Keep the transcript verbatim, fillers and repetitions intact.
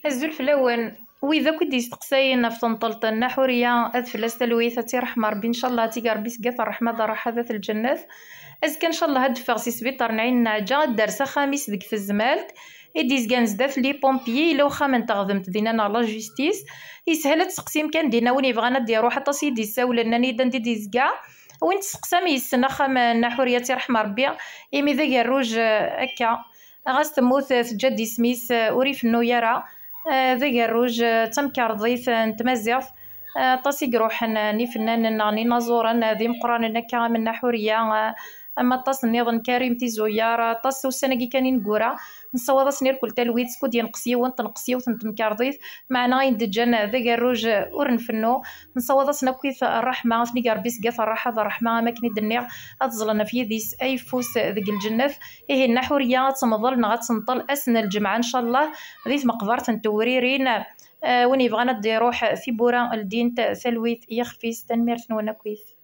Azul fell-awen. Wid akk i d-yesteqsayen ɣef tenṭelt n Nna Ḥuriya, ad fell-as talwit, ad tt-iṛḥem Ṛebbi, ncallah ad tt-ig Ṛebbi seg at ṛṛeḥma d ṛṛaḥa d at lǧennet. Azekka ncallah ad d-teffeɣ si sbiṭar n Ɛin Naɛǧa, ad d-ters axxam-is deg tezmalt i d-izgan zdat les pompiers, yella uxxam n teɣdemt dinna neɣ la justice. Yeshel ad tseqsim kan dinna win yebɣan ad d-iṛuḥ, aṭas i d-yessawlen, nnan-iyi-d anda i d-yezga. Win testeqsam yessen axxam n Nna Ḥuriya, ad tt-iṛḥem Ṛebbi, imi d agerruj, eh, akka. Ɣas temmut, eh, teǧǧa-d isem-is, eh, ur ifennu ara. Eh, d agerruj, eh, d tamkarḍit, eh, n tmaziɣt. Eh, aṭas i iruḥen, eh, n ifennanen neɣ n inaẓuren, eh, d imeqqranen akka am Nna Ḥuriya, eh, am aṭas nniḍen, Karim Tizuyaṛ, aṭas ussan-agi kan ineggura. Nessawaḍ-asen irkul talwit, skud yenqes yiwen, tenqes yiwet n temkarḍit, meɛna ayen d-ǧǧan d agerruj, eh, ur nfennu. Nessawaḍ-asen akkit ṛṛeḥma, ad ten-ig Ṛebbi seg at ṛṛaḥa d ṛṛeḥma, am akken i d-nniɣ, ad ẓẓlen ɣef yidis ayeffus deg lǧennet. Ihi Nna Ḥuriya ad temḍel neɣ ad tenṭel ass n lǧemɛa, ncallah, di tmeqbert n Tewririn. Eh, win yebɣan ad d-iṛuḥ tiwwura ldint talwit ixef-is. Tanemmirt-nwen akkit.